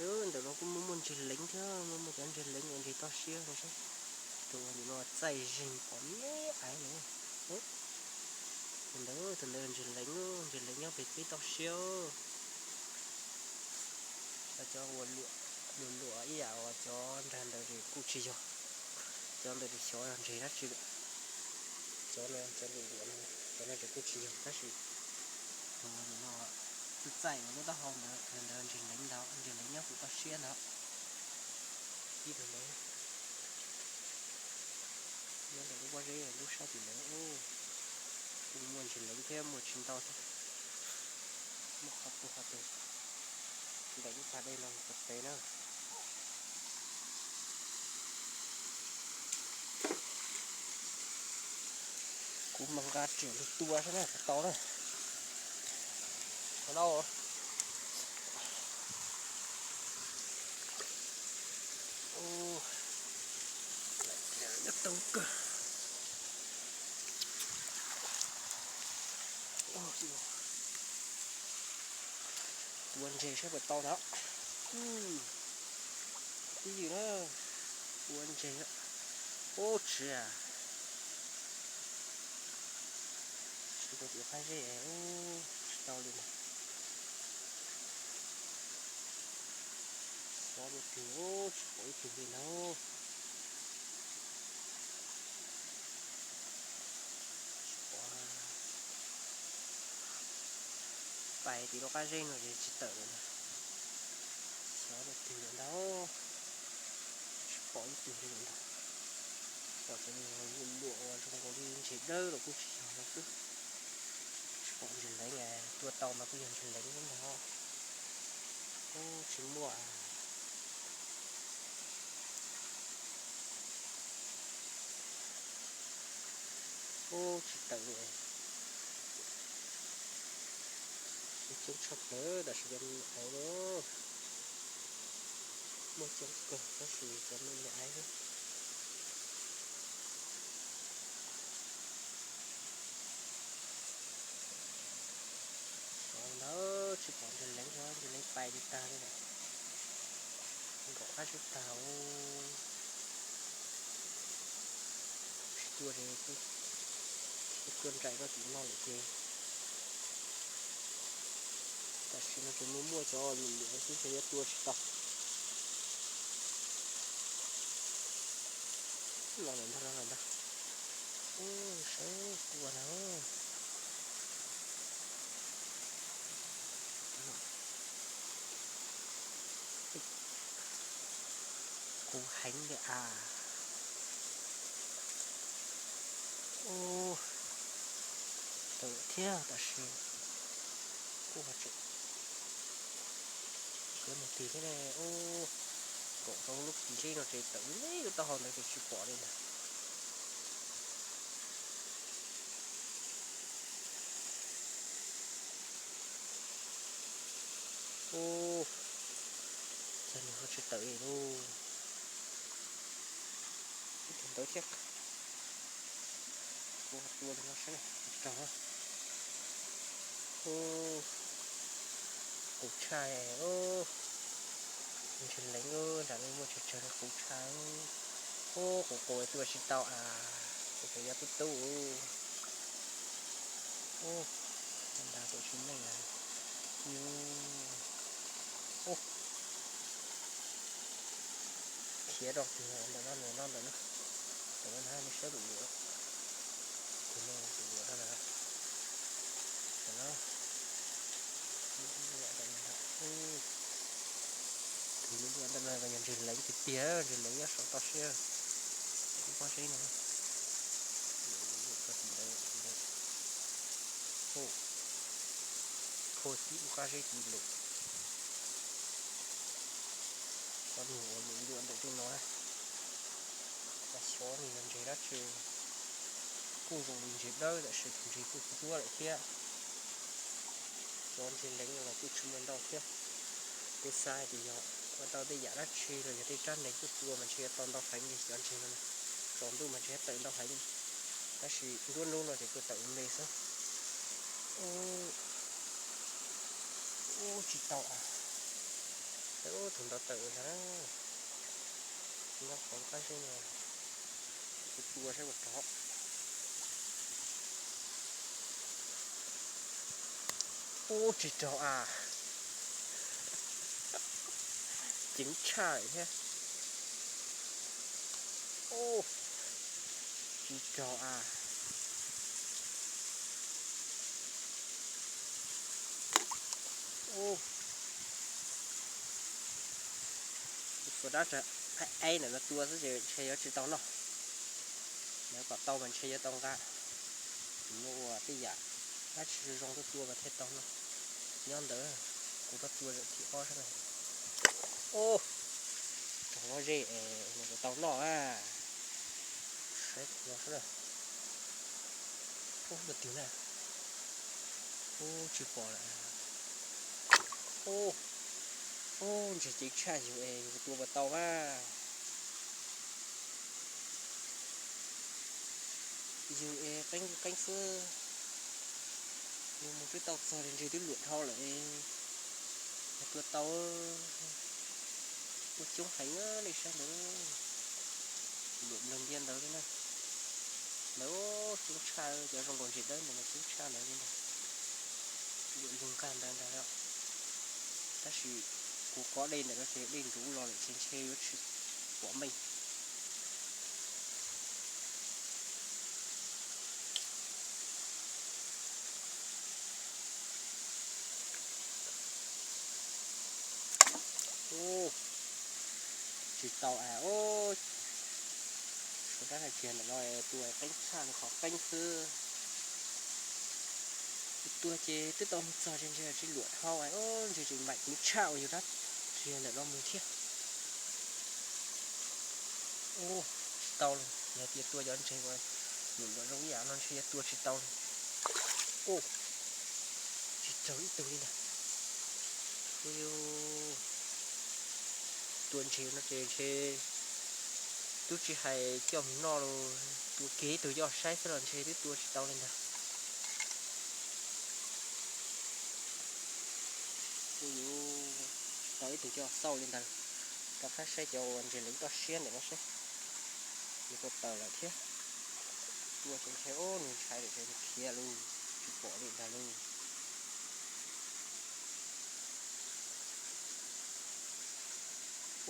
Ntawm no kuj muaj muaj ntses leev thiab, muaj muaj cov ntses leev uas ntses toj siab no saib. Tus uas nim no txaij zeeg pom me aiv no. Tus ntawd, tus ntawd ntses leev, ntses leev nyob pem teb toj siab. Cov uas luam luam ib yam uas cov nrag ntawd ces kuj tsis yog, cov ntawd ces xyov yog ntses dab tsi lawm. Cov no, cov luam luam no, cov no ces kuj tsis yog tab sis tus no txaij uas lub taub hau ntawd, tus ntawd ntses leev ntag, ntses leev nyob pem toj siab ntag. Ib tug ntawd nyob ntawm lub pob zeb lub sab tim ntawd. Kuj muaj ntses leev thiab muaj tsis ntau thiab. Muaj qhov twg qhov twg ntawm lub pas dej no mus txog pem na. Kuv mam nqa riam lug tua saib na puas tau na. Qhov no nyob tau kawg. Tua ntses saib puas tau ntag. Tib ywm na, tua ntses. Ub, tsis, tsis tau tim qab zeb, tsis tau li ntag. Xyov li twg, tsis pom ib tug li ntag. Tsis pom. Pais tim lub qab zeb no ces tsis tawm lawm ntag. Xyov li twg lawm ntag. Tsis pom ib tug li lawm ntag. Pom cov luam luam uas zoo nkaus li ntses dawb los kuj tsis yog no xwb. Tsis pom ntses leev, tua tau mas kuj yog ntses leev xwb ntag. Ub, tsis muaj. Ub, tsis tawm li. Coob tshaj plaws tab sis cov me nyuam aiv na, muaj coob kawg tab sis cov me nyuam aiv xwb. Xyov ntag, tsis pom ntses leev, ntses leev pais li tag li lawm. Nkaum qab zeb tag ub. Tsis tua ces kuv tuaj nraim rau tim no lawm ces tam sim no ces muaj muaj cov luam luam xwb ces yuav tua tsis tau. Los lawm ntag, los lawm ntag. Ub, sawv tua na. Qus heev li as. Ub, tawm thiab tab sis kuj ho tseem khiav mus twg thiab ne. Ub, nkaum rau lub kis zeb no ces tawm ib lub taub hau ntawd ces tsis pom li ntag. Ub, cas nws ho tsis tawm li lauj. Ib tug ntawd thiab. Tua tua no saib, raug. Ub, qus tshaj. Ub, ntses leev nram no muaj tsawg tsawg li qus tshaj. Ub, qus qus tua tsis tau as, qus tseem yog tub tub. Ub, nrad kuj tsis meej. Yus, ub, khiav rau tus ntawm no, ntawm no, ntawm no, ntawm no na, nej saib lwm lwm, tus no lwm lwm no na, ntawm no, tus lwm lwm ntawm no mas yog ntses leev tiag tiag, ntses leev nyob saum toj siab, lub pob zeb no, lwm lwm rau tim ntawd, tim ntawd, phua tim lub qab zeb tim lawm. Cov niag uas luam luam ntawm tej no na, xyov nws yog ntses dab tsi, kuj zoo li ntses dawb tab sis tus ntses kuj ntsuab lawm thiab. Cov ntses leev no los kuj tsis muaj ntau thiab. Kuv xav hais tias yog ua tau tej yam dab tsi los yog tej tsab ntees tuaj tua mas ntshe yuav tau ntau heev li cov ntses no. Tsaus ntuj mas ntshe tawm ntau heev, tab sis nruab hnub no ces kuj tawm me xwb. Ub, tsis tau as. Ub, tus ntau tawm ntag na. Nyob qhov qab zeb no, tua saib puas raug. Ub, tsis raug a. Ceev tshaj lawm thiab. Ub, tsis raug a. Ub, xuas dab tsag aib aib ntawm no tua xwb ces ntshe yuav tsis tau noj. Nws kom tau mas ntshe yuav tau nqa. Nws ua tej yam dab tsi zoo zoo tuaj tua mas thiaj tau noj. Nyob ntawd, kuv rov tua zaum thib ob seb. Ub, raug pob zeb es nws puas tau noj a. Saib no seb. Ub, twg na. Ub, tsis pom lawm. Ub, ub, ntshe ceev tshaj yus es yus tua puas tau mas. Yus es qeeb qeeb xwb. Yus mus twb tau txog li ntshe twb luam dhau lawm. Yog tua tau, ua coob heev nej saib ntawd. Luam nplawg ntiab ntawd li na. Ntawd coob tshaj, cov zoo nkaus ntses dawb ntawd mas coob tshaj ntawd li ntag. Luam nplawg nqag ntawd ntag. Tab sis kuv qhov dej ntawm no ces dej ntsuv los lawm ces ntshe yuav tsis pom meej. Ub, tsis tau a. Ub, suav dab tsi ntawm no tua qeeb tshaj li qhov qeeb xwb. Tua ces twb tau mus txog ces ntshe tsis luam dhau. Ub, ntshe tsis mam ceev tshaj uas yus dab tsi ntawm no mus thiab. Ub, tsis tau li, yog tias tua cov ntseg uas luam luam zoo ib yam no ntshe yuav tua tsis tau li. Ub, tsis raug ib tug li ntag. Ub, tua ntseg no ces ntshe twb tsis hais coj mus noj los, tua kiag ib tug coj saib xwb los ntshe twb tua tsis tau li ntag. Ub, tsis tau ib tug coj xauj li ntag. Rov qab saib cov uas ntseg leev toj siab ntawm no seb nws puas tawm lawm thiab. Tua ces ntshe ub nws ntshai lawm ces nws khiav lawm, tsis pom li ntag lauj.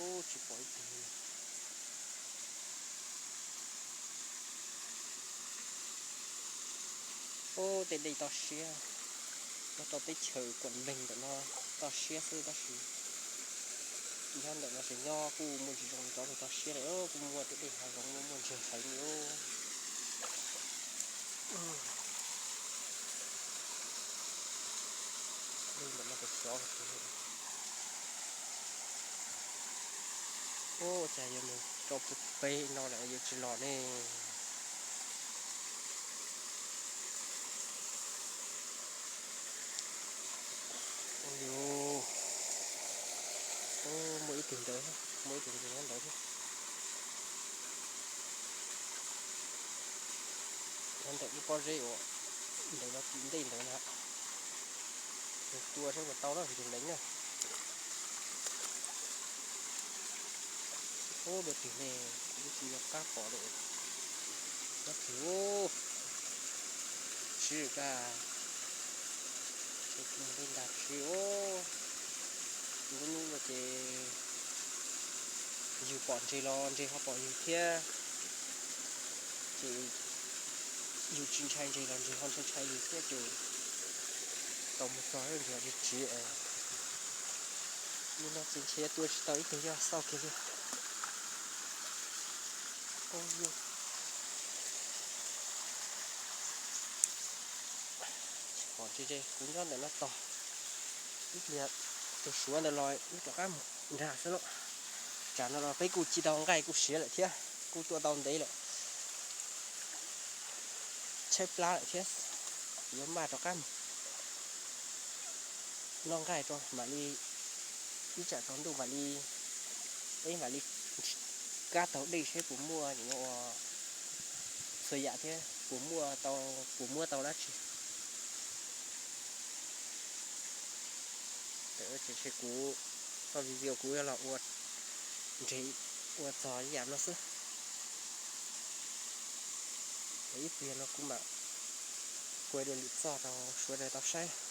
Ub, tsis pom ib tug li. Ub, tej dej toj siab, nyob rau teb chaws Kuam Meeg ntawm no toj siab xwb tab sis nyob ntawm no ces nyob kuj muaj ntsis zoo li cov toj siab lawm, kuj muaj tej dej hav zoov muaj ntseg heev li. Dej ntawm no kuj xyov tiag. Ub, cas yuav mus rau pem no lawm yuav tsis los ne. Ub, ub, muaj ib tug ntawd, muaj ib tug ntawd thiab. Nyob ntawm lub pob zeb uas ntawm no tim ntej ntawd na. Mus tua saib puas tau na, tus leev na. Ub, dua twg ne, kuv tsis nco qab pom lawm. Dua twg, tsib ka, tsib mus li ntag tsib. Lub hnub no ces yus pom ntseg los ntseg ho pom yus thiab. Ces yus tsis ntshai ntseg los ntseg ho ntshai ntshai yus thiab ces tau mus txog ntseg tsis tsiv. Nim no ces ntshe yuav tua tsis tau ib tug coj xauj kiag li. Tsis pom ntses, kuv nyob ntawm no tos ib pliag tus suav ntawd los wb rov qab mus nrad xwb lauj. Tsam no los peb kuj ci tau nqaij kuj siav lawm thiab, kuj tua tau ntev lawm, tshaib plab lawm thiab. Yuav maj rov qab mus noj nqaij tso mam li, ib tsam tsaus ntuj mam li, peb mam li kab taug dej seb puas muaj nim no ua txhua yam thiab puas muaj tau, puas muab tau dab tsi. Tam no ces kuv Txoj video kuv yuav los ua nrhiav ua txog ib yam no xwb. Ib pliag no kuv mam kuaj dua lwm txoj rau sawv daws tau saib.